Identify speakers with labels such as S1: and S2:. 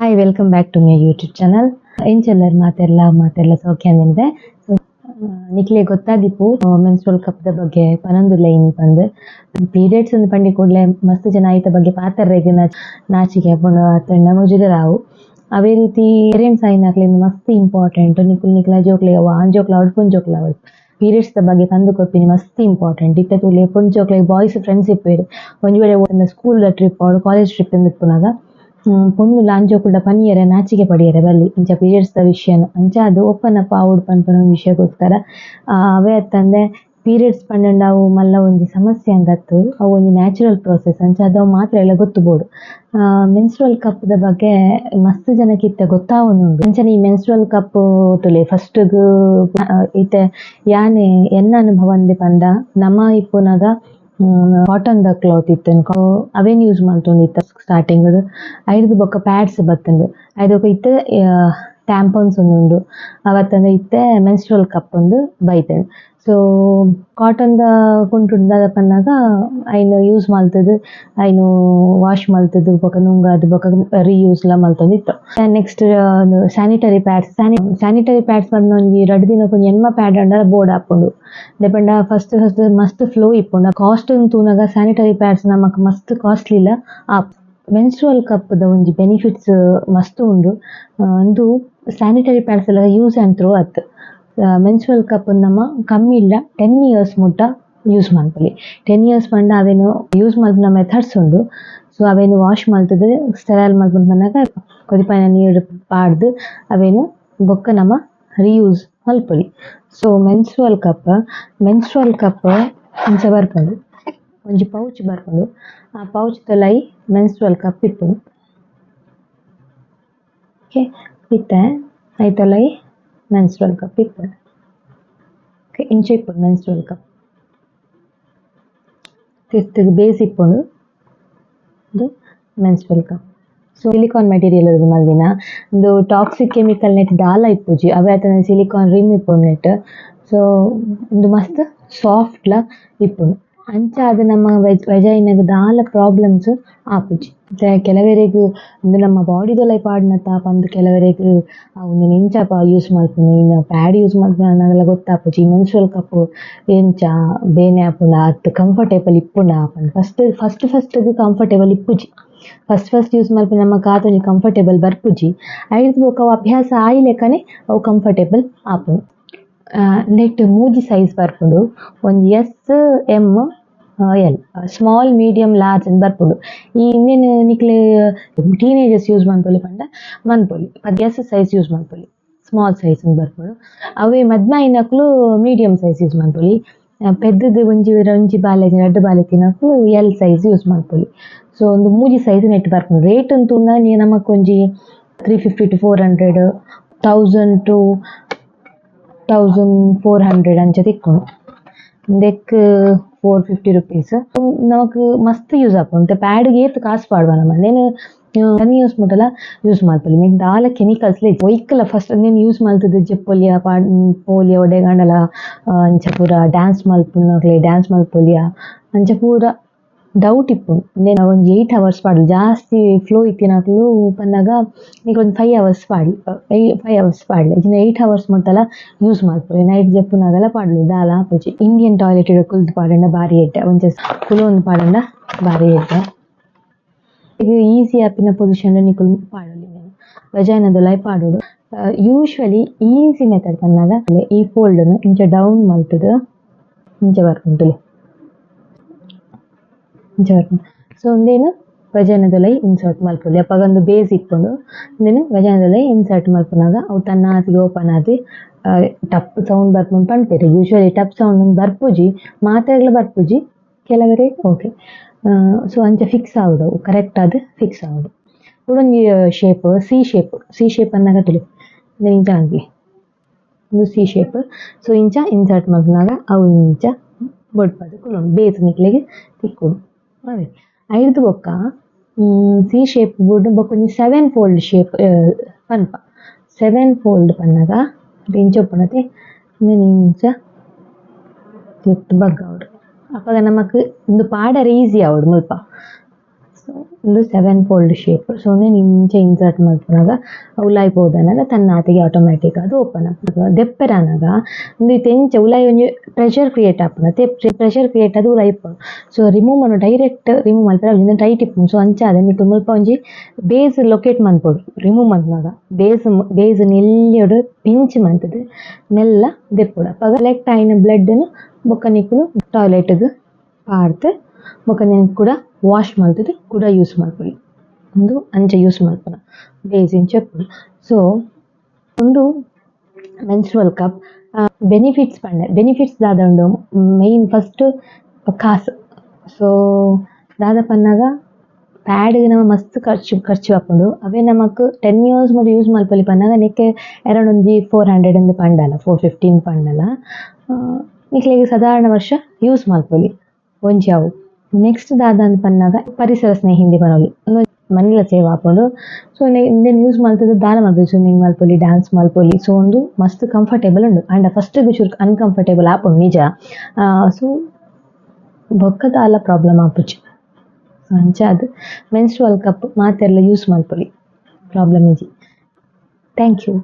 S1: Hi, welcome back to my YouTube channel. ಎಂಚೆಲ್ಲರ್ ಮಾತೆರ್ಲ? ಮಾತೆರ್ಲ ಸೌಖ್ಯ ಅಂದಿದೆ. ಸೊ ನಿಕ್ಲೆ ಗೊತ್ತಾದಿಪ್ಪು ಮೆನ್ಸ್ಟ್ರಲ್ ಕಪ್ ದ ಬಗ್ಗೆ ಪನೊಂದುಲ್ಲ ಇನಿ ಪಂದ್. ಪೀರಿಯಡ್ಸ್ ಅಂದ್ ಪಂಡಿ ಕೂಡ್ಲೆ ಮಸ್ತ್ ಜನ ಐತ ಬಗ್ಗೆ ಪಾತೆರ್ರೆಗ್ ನಾಚಿಕೆ ಆಪುಂಡು ಅತ್ತಂಡ ಮುಜುಗರ ಆವು. ಅವೇ ರೀತಿ ಪೇರೆಂಟ್ಸ್ ಆಯಿನಕ್ಲೆಗ್ ಮಸ್ತ್ ಇಂಪಾರ್ಟೆಂಟ್. ನಿಕುಲು ನಿಕ್ಲ್ನ ಜೋಕ್ಲೆಗ್, ಅವು ಆಣ್ ಜೋಕ್ಲು ಆವಡ್ ಪೊಣ್ಣು ಜೋಕ್ಲು ಆವಡ್, ಪೀರಿಯಡ್ಸ್ ದ ಬಗ್ಗೆ ಪಂದ್ ಕೊರ್ಪಿನಿ ಮಸ್ತ್ ಇಂಪಾರ್ಟೆಂಟ್. ಇತ್ತೆ ತೂಲೆ, ಪೊಣ್ಣು ಜೋಕ್ಲೆಗ್ ಬಾಯ್ಸ್ ಫ್ರೆಂಡ್ಸ್ ಇಪ್ಪುವೆರ್. ಒಂಜಿ ವೇಳೆ ಸ್ಕೂಲ್ ದ ಟ್ರಿಪ್ ಆವಡ್, ಕಾಲೇಜ್ ಟ್ರಿಪ್ ಇಂದ್ ಇಪ್ಪುನಗ ಪೊಣ್ಣುಲು ಆಣ್ ಜೋಕುಲ್ಡ ಪನಿಯೆರೆ ನಾಚಿಕೆ ಪಡಿಯೆರೆ ಬಲ್ಲಿ ಇಂಚ ಪೀರಿಯಡ್ಸ್ ದ ವಿಷಯನ್. ಅಂಚ ಅದು ಓಪನ್ ಅಪ್ ಆವೊಡು ಪನ್ಪುನ ಒಂಜಿ ವಿಷಯಕ್ಕೋಸ್ಕರ. ಅವೇ ಅತ್ತಂದೆ ಪೀರಿಯಡ್ಸ್ ಪಂಡಂಡ ಅವು ಮಲ್ಲ ಒಂಜಿ ಸಮಸ್ಯೆ ಅಂದತ್ತ್, ಅವು ಒಂಜಿ ನ್ಯಾಚುರಲ್ ಪ್ರೋಸೆಸ್. ಅಂಚಾದ್ ಅವು ಮಾತೆರೆಗ್ಲ ಗೊತ್ತು ಬೋಡು. ಮೆನ್ಸ್ಟ್ರಲ್ ಕಪ್ ದ ಬಗ್ಗೆ ಮಸ್ತ್ ಜನಕ್ ಇತ್ತೆ ಗೊತ್ತಾವೊಂದುಂಡು. ಅಂಚನೆ ಈ ಮೆನ್ಸ್ಟ್ರಲ್ ಕಪ್ ತೂಲೆ, ಫಸ್ಟ್ ಗ್ ಇತ್ತೆ ಯಾನ್ ಎನ್ನ ಅನುಭವ ಅಂದ್ ಪಂಡ, ನಮ ಇಪ್ಪುನಗ ಕಾಟನ್ ದ ಕ್ಲಾತ್ ಇತ್ತ್ಂಡ್, ಅವೆನ್ ಯೂಸ್ ಮಲ್ತೊಂದಿತ್ತ ಸ್ಟಾರ್ಟಿಂಗ್ ಡ್. ಐರ್ದ್ ಬೊಕ್ಕ ಪ್ಯಾಡ್ಸ್ ಬತ್ತ್ಂಡ್. ಐರ್ದ್ ಬೊಕ್ಕ ಇತ್ತೆ ಟ್ಯಾಂಪನ್ಸ್ ಉಂಡು. ಅವತ್ತಂದೆ ಇತ್ತೆ ಮೆನ್ಸ್ಟ್ರಲ್ ಕಪ್ ಉಂದು ಬೈದ್ಂಡ್. ಸೊ ಕಾಟನ್ ದ ಕುಂಟುಡು ದಾದ ಪನ್ನಗ ಐನ್ ಯೂಸ್ ಮಲ್ತ್‌ದ್, ಐನ್ ವಾಶ್ ಮಲ್ತ್‌ದ್, ಬೊಕ ನುಂಗಾದ್, ಬೊಕ ರೀಯೂಸ್ ಲ ಮಲ್ತೊಂದಿತ್ತ. Next sanitary pads. Sanitary pads ಪಂಡ ಒಂಜಿ ರಡ್ಡ್ ದಿನಕ್ ಒಂಜಿ ಎನ್ಮ ಪ್ಯಾಡ್ ಆಂಡಲ ಬೋಡಾಪುಂಡು. ದಾಯೆ ಪಂಡ ಫಸ್ಟ್ ಫಸ್ಟ್ ಮಸ್ತ್ ಫ್ಲೋ ಇಪ್ಪುಂಡು. ಕಾಸ್ಟ್ ನ್ ತೂನಗ ಸ್ಯಾನಿಟರಿ ಪ್ಯಾಡ್ಸ್ ನಮಕ್ ಮಸ್ತ್ ಕಾಸ್ಟ್ಲಿ ಲ ಆಪ್. ಮೆನ್ಸ್ಟ್ರಲ್ ಕಪ್ ದ ಒಂಜಿ ಬೆನಿಫಿಟ್ಸ್ ಮಸ್ತ್ ಉಂಡು. ಉಂದು ಸ್ಯಾನಿಟರಿ ಪ್ಯಾಡ್ಸ್ ಲ use and throw ಅತ್ತ್. ಮೆನ್ಸ್ಟ್ರಲ್ ಕಪ್ ನಮ ಕಮ್ಮಿ ಇಲ್ಲ 10 ಇಯರ್ಸ್ ಮುಟ್ಟ ಯೂಸ್ ಮನ್ಪೊಲಿ. 10 ಇಯರ್ಸ್ ಪಂಡ ಅವೆನ್ ಯೂಸ್ ಮನ್ಪುನ ಮೆಥಡ್ಸ್ ಉಂಡು. ಸೊ ಅವೆನ್ ವಾಶ್ ಮಲ್ತ್‌ದ್ ಸ್ಟೆರೈಲ್ ಮನ್ಪುನ ಪನ್ನಗ ಕೊದಿಪಾಯಿನ ನೀರ್ ಪಾಡ್ದ್ ಅವೆನ್ ಬೊಕ್ಕ ನಮ reuse ಮನ್ಪೊಲಿ. So menstrual cup, menstrual cup ಇಂಚ ಬರ್ಪುಂಡು. ಒಂಜಿ ಪೌಚ್ ಬರ್ಪುಂಡು. ಆ ಪೌಚ್ ದುಲಾಯಿ ಮೆನ್ಸ್ಟ್ರಲ್ ಕಪ್ ಇಪ್ಪುಂಡು. ಓಕೆ, ಇತ್ತೆ ಐತೊಲಯಿ ಮೆನ್ಸ್ಟ್ರಲ್ ಕಪ್ ಇಪ್ಪುಂಡು. ಓಕೆ, ಇಂಚ ಇಪ್ಪುಂಡು ಮೆನ್ಸ್ಟ್ರಲ್ ಕಪ್. ತಿರ್ತ್‌ಗ್ ಬೇಸ್ ಇಪ್ಪುಂಡು. ಉಂದು menstrual cup. So silicon material ರ್ದ್ ಮಲ್ದಿನ. ಉಂದು ಟಾಕ್ಸಿಕ್ ಕೆಮಿಕಲ್ ನೆಟ್ ದಾಲ ಇಪ್ಪುಜಿ. ಅವೇ ಅತ್ತಂದೆ ಸಿಲಿಕಾನ್ ರಿಮ್ ಇಪ್ಪುಂಡು ನೆಟ್. ಸೊ ಉಂದು ಮಸ್ತ್ ಸಾಫ್ಟ್ ಲ ಇಪ್ಪುಂಡು. ಅಂಚಾದ್ ನಮ್ಮ ವೆಜೈನಗ್ ದಾಲ ಪ್ರಾಬ್ಲಮ್ಸ್ ಆಪುಜಿ. ಇತ್ತೆ ಕೆಲವೆರೆಗ್ ಉಂದು ನಮ್ಮ ಬಾಡಿದುಲಯಿ ಪಾಡುನತ ಪಂದ್ ಕೆಲವೆರೆಗ್ ಉಂದೆನ್ ಎಂಚಪ ಯೂಸ್ ಮಲ್ಪುನಿ, ಪ್ಯಾಡ್ ಯೂಸ್ ಮಲ್ಪುನಗಲ ಗೊತ್ತಾಪುಜಿ. ಮೆನ್ಸ್ಟ್ರಲ್ ಕಪ್ ಎಂಚ ಬೇನೆ ಆಪುಂಡ ಅತ್ತ್ ಕಂಫರ್ಟೇಬಲ್ ಇಪ್ಪುಂಡ ಪಂದ್. First first first ಗ್ ಕಂಫರ್ಟೇಬಲ್ ಇಪ್ಪುಜಿ. First first use ಮಲ್ಪುನ ನಮಕ್ ಆತೊಂಜಿ ಕಂಫರ್ಟೇಬಲ್ ಬರ್ಪುಜಿ. ಐರ್ದ್ ಬೊಕ ಅವು ಅಭ್ಯಾಸ ಆಯಿಲೆಕನೆ ಅವು ಕಂಫರ್ಟೇಬಲ್ ಆಪುಂಡು. ನೆಟ್ಟ್ ಮೂಜಿ ಸೈಜ್ ಬರ್ಪುಂಡು. ಒಂಜಿ S, M, L. Small, medium, large ಅಂದ್ ಬರ್ಪುಂಡು. ಈ ಇಂದೆನ್ ನಿಕ್ಲೆ ಟೀನೇಜರ್ಸ್ ಯೂಸ್ ಮನ್ಪೊಲಿ ಪಂಡ ಮನ್ಪೊಲಿ. S size use ಮನ್ಪೊಲಿ. Small size ಇಂದ್ ಬರ್ಪುಂಡು. ಅವೇ ಮದ್ಮೆ ಆಯಿನಕುಲು medium size use ಮನ್ಪೊಲಿ. ಪೆದ್ದುದು ಒಂಜಿ ಒಂಜಿ ಬಾಲೆ ರಡ್ಡ್ ಬಾಲೆ ಇತ್ತಿನಕುಲು L size use ಮನ್ಪೊಲಿ. So ಉಂದು ಮೂಜಿ ಸೈಜ್ ನೆಟ್ಟ್ ಬರ್ಪುಂಡು. ರೇಟ್ ನ್ ತೂಂಡ ನಮಕ್ ಒಂಜಿ 350 to 400, 1000 to 1400 ಅಂಚ ತಿಕ್ಕುಂಡು. ಉಂದೆಕ್ 450 ರುಪೀಸ್. ನಮಕ್ ಮಸ್ತ್ ಯೂಸ್ ಆಪುಂಡು. ಇತ್ತೆ ಪ್ಯಾಡ್ ಗ್ ಏತ್ ಕಾಸ್ ಪಾಡುವ ನಮ? ಉಂದೆನ್ 10 ಇಯರ್ಸ್ ಮುಟಲ ಯೂಸ್ ಮನ್ಪೊಲಿ. ನೆಕ್ಕ್ ದಾಲ ಕೆಮಿಕಲ್ಸ್ ಲ ಇಜ್ಜಿ. ಒಯ್ಕ್ಲ ಫಸ್ಟ್ ಉಂದೆನ್ ಯೂಸ್ ಮಲ್ತ್‌ದ್ ಜೆಪ್ಪೊಲಿಯ, ಪೋಲಿಯ ಒಡೆಗಾಂಡಲ ಅಂಚ ಪೂರ ಡ್ಯಾನ್ಸ್ ಮಲ್ಪುನಕ್ಲೆ ಡ್ಯಾನ್ಸ್ ಮಲ್ಪೊಲಿಯ ಅಂಚ ಪೂರ ಡೌಟ್ ಇಪ್ಪುಂಡು. ಉಂದೆನ್ ಒಂಜಿ 8 ಅವರ್ಸ್ ಪಾಡೊಲಿ. ಜಾಸ್ತಿ ಫ್ಲೋ ಇತ್ತಿನಕುಲು ಪನ್ನಗ ನಿಕುಲು ಒಂಜಿ 5 ಅವರ್ಸ್ ಪಾಡ್ಲೆ, 5 ಅವರ್ಸ್ ಪಾಡ್ಲೆ. ಇಜ್ಜಿಂಡ 8 ಅವರ್ಸ್ ಮುಟ್ಟಲ ಯೂಸ್ ಮನ್ಪೊಲಿ. ನೈಟ್ ಜೆಪ್ಪುನಗಲ ಪಾಡೊಲಿ, ದಾಲ ಆಪುಜಿ. ಇಂಡಿಯನ್ ಟಾಯ್ಲೆಟ್ ಕುಲ್ದು ಪಾಡಂಡ ಬಾರಿ ಎಡ್ಡೆ. ಒಂಚ ಕುಲೊಂದು ಪಾಡಂಡ ಬಾರಿ ಎಡ್ಡೆ. ಈಸಿ ಆಪಿನ ಪೊಸಿಷನ್ ನಿಕುಲು ಪಾಡೊಲಿ. ವೆಜೈನದುಲಾಯಿ ಪಾಡೊಡು. Usually easy method ಪನ್ನಗ ಈ ಫೋಲ್ಡ್ ನ್ ಇಂಚ ಡೌನ್ ಮಲ್ತ್‌ದ್ ಇಂಚ ಬರ್ಪುಂಡು ತೂಲೆ, ಇಂಚ ಬರ್ಪುಂಡು. ಸೊ ಉಂದೆನ್ ವೆಜೈನದುಲಾಯಿ ಇನ್ಸರ್ಟ್ ಮಲ್ಪೊಲಿ. ಅಪಗ ಉಂದು ಬೇಸ್ ಇಪ್ಪುಂಡು. ಉಂದೆನ್ ವೆಜೈನದುಲಾಯಿ ಇನ್ಸರ್ಟ್ ಮಲ್ಪುನಗ ಅವು ತನ್ನಾತಿಗೆ ಓಪನ್ ಆದ್ ಟಪ್ ಸೌಂಡ್ ಬರ್ಪುಂಡು ಪನ್ಪೆರ್. ಯೂಶುವಲಿ ಟಪ್ ಸೌಂಡ್ ಬರ್ಪುಜಿ, ಮಾತೆರ್ಗ್ಲ ಬರ್ಪುಜಿ, ಕೆಲವೆರೆಗ್ ಓಕೆ. ಸೊ ಅಂಚ ಫಿಕ್ಸ್ ಆವೊಡು ಅವು, ಕರೆಕ್ಟ್ ಆದ್ ಫಿಕ್ಸ್ ಆವೊಡು. ಕುಡೊಂಜಿ shape C shape. C shape ಪನ್ನಗ ತೂಲೆ, ಉಂದೆನ್ ಇಂಚ ಮನ್ಪುಲೆ. ಉಂದು C shape. So ಇಂಚ ಇನ್ಸರ್ಟ್ ಮಲ್ಪುನಗ ಅವು ಇಂಚ ಬೊಡ್ಪಾದ್ ಕುಲ್ಲುಂಡು, ಬೇಸ್ ನಿಕ್ಲೆಗ್ ತಿಕ್ಕುಂಡು. ಅವೇ ಐರ್ದ್ ಬೊಕ್ಕ ಸಿ ಶೇಪ್ ಬುಡ್ಡು ಬೊಕ್ಕ ಒಂಜಿ seven fold shape ಪನ್ಪ. ಸೆವೆನ್ ಫೋಲ್ಡ್ ಪನ್ನಗ ಇಂಚ ಉಪ್ಪುಂಡತೆ, ಉಂದೆನ್ ಇಂಚ ತಿರ್ತ್ ಬಗ್ಗಾವೊಡು. ಅಪಗ ನಮಕ್ ಉಂದು ಪಾಡರೆ ಈಸಿ ಆವೊಡು. ಮುಲ್ಪ ಉಂದು ಸೆವೆನ್ ಫೋಲ್ಡ್ ಶೇಪ್. ಸೊ ಉಂದೆನ್ ಇಂಚ ಇನ್ಸರ್ಟ್ ಮಲ್ಪುನಗ ಉಲಾಯಿ ಪೋದನಗ ತನ್ನಾತಿಗೆ ಆಟೋಮ್ಯಾಟಿಕ್ ಆದ್ ಓಪನ್ ಆಪುಂಡು. ದೆಪ್ಪೆರೆ ಆನಗ ಉಂದು ಇತ್ತೆ ಇಂಚ ಉಲಾಯಿ ಒಂಜಿ ಪ್ರೆಷರ್ ಕ್ರಿಯೇಟ್ ಆಪುಂಡು ಅತೆ, ಪ್ರೆಷರ್ ಕ್ರಿಯೇಟ್ ಆದ್ ಉಲಾಯಿ ಇಪ್ಪುಂಡು. ಸೊ ರಿಮೂವ್ ಮಲ್ಪುನ ಡೈರೆಕ್ಟ್ ರಿಮೂವ್ ಮಲ್ಪೆರೆ ಆಪುಜಿ, ಟೈಟ್ ಇಪ್ಪುಂಡು. ಸೊ ಅಂಚಾದ್ ನಿಕುಲು ಮುಲ್ಪ ಒಂಜಿ ಬೇಸ್ ಲೊಕೇಟ್ ಮನ್ಪೊಡು. ರಿಮೂವ್ ಮಲ್ಪುನಗ ಬೇಸ್ ಬೇಸ್ ಎಲ್ಯಡ್ ಪಿಂಚ್ ಮಂತುದು ಮೆಲ್ಲ ದೆಪ್ಪೊಡು. ಅಪಗ ಕಲೆಕ್ಟ್ ಆಯಿನ ಬ್ಲಡ್ ನ್ ಬೊಕ ನಿಕುಲು ಟಾಯ್ಲೆಟ್ ಗ್ ಪಾಡ್ದ್ ಬೊಕ ನೆನ್ ಕುಡ ವಾಶ್ ಮಲ್ತುದು ಕುಡ ಯೂಸ್ ಮಲ್ಪೊಲಿ. ಉಂದು ಅಂಚ ಯೂಸ್ ಮಲ್ಪುನ ಬೇಸ್ ಇಂಚ ಇಪ್ಪುಂಡು. ಸೊ ಉಂದು ಮೆನ್ಸ್ಟ್ರುವಲ್ ಕಪ್ ಬೆನಿಫಿಟ್ಸ್ ಪಂಡ ಬೆನಿಫಿಟ್ಸ್ ದಾದ ಉಂಡು? ಮೈನ್ ಫಸ್ಟ್ ಕಾಸ್. ಸೊ ದಾದ ಪನ್ನಗ ಪ್ಯಾಡ್ ಗ್ ನಮ ಮಸ್ತ್ ಖರ್ಚು ಖರ್ಚು ಆಪುಂಡು. ಅವೇ ನಮಕ್ 10 ಇಯರ್ಸ್ ಮುಟ ಯೂಸ್ ಮಲ್ಪೊಲಿ ಪನ್ನಗ ನೆಕ್ಕ್ ಅರೌಂಡ್ ಒಂಜಿ 400 ಇಂದ್ ಪಂಡಲ, 450 ಪಂಡಲ, ನಿಕ್ಲೆಗ್ ಸಾಧಾರಣ ವರ್ಷ ಯೂಸ್ ಮಲ್ಪೊಲಿ. ಒಂಜಿ ಅವು. ನೆಕ್ಸ್ಟ್ ದಾದಂದ್ ಪನ್ನಗ ಪರಿಸರ ಸ್ನೇಹಿ ಪನೊಲಿ. ಉಂದು ಮನಿಲ ಸೇವ್ ಆಪುಂಡು. ಸೊ ಇಂದೆನ್ ಯೂಸ್ ಮಲ್ತುದು ದಾಲ ಮಲ್ಪೊಲಿ, ಸ್ವಿಮ್ಮಿಂಗ್ ಮಲ್ಪೊಲಿ, ಡಾನ್ಸ್ ಮಲ್ಪೊಲಿ. ಸೊ ಉಂದು ಮಸ್ತ್ ಕಂಫರ್ಟೇಬಲ್ ಉಂಡು. ಆಂಡ ಫಸ್ಟ್ ಗ್ ಚೂರು ಅನ್ಕಂಫರ್ಟೇಬಲ್ ಆಪುಂಡು ನಿಜ. ಸೊ ಬೊಕ್ಕ ದಾಲ ಪ್ರಾಬ್ಲಮ್ ಆಪುಜಿ. ಸೊ ಅಂಚಾದ್ ಮೆನ್ಸ್ಟ್ರುವಲ್ ಕಪ್ ಮಾತೆರ್ಲ ಯೂಸ್ ಮಲ್ಪೊಲಿ, ಪ್ರಾಬ್ಲಮ್ ಇಜ್ಜಿ. Thank you.